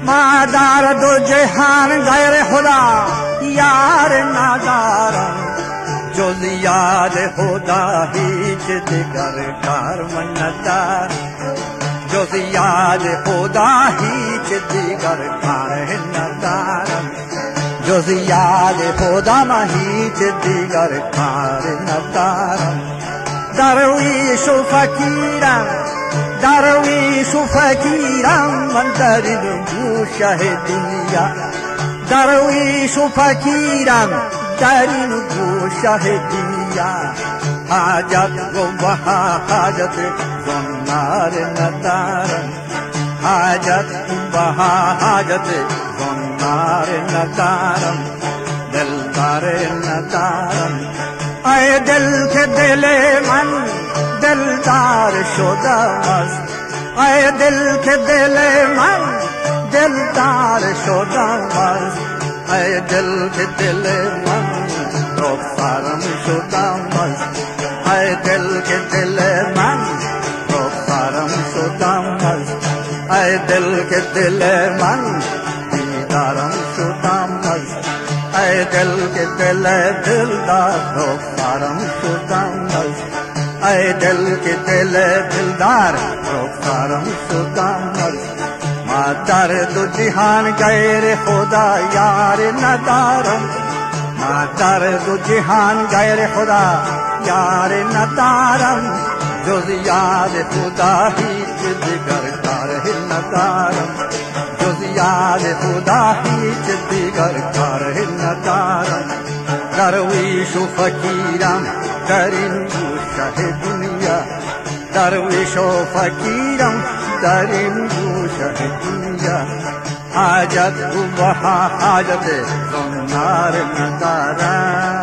ما در دو جهان غیر خدا یار ندارم، جز یاد خدا هیچ دیگر کار من ندارم، جز یاد خدا هیچ دیگر کار ندارم، جز یاد خدا من هیچ دیگر کار ندارم. درویش و فقیرم، درویش و فقیرم، من در این گوشه دنیا. درویش و فقیرم، در این گوشه دنیا. حاجت و بها حاجت زنار ندارم، حاجت و بها حاجت زنار ندارم، دلدار ندارم. ای دل که دل من دلدار شده است، ای دل که دل من دلدار شده است، ای دل که دل من رخسارم شده است، ای دل که دل من رخسارم شده است، ای دل که دل من دیدارم شده است. ای دل که دل دلدار رخسارم شدم است، ای دل که دل دلدار رخسارم شدم است. ما در دو جهان غیر خدا یار ندارم، ما در دو جهان غیر خدا یار ندارم، جز یاد خدا هیچ دیگر کار ندارم. جز یاد خدا هیچ دیگر کار ندارم. درویش و فقیرم در این گوشه دنیا، درویش و فقیرم در این گوشه دنیا. حاجت و بها حاجت زنار ندارم.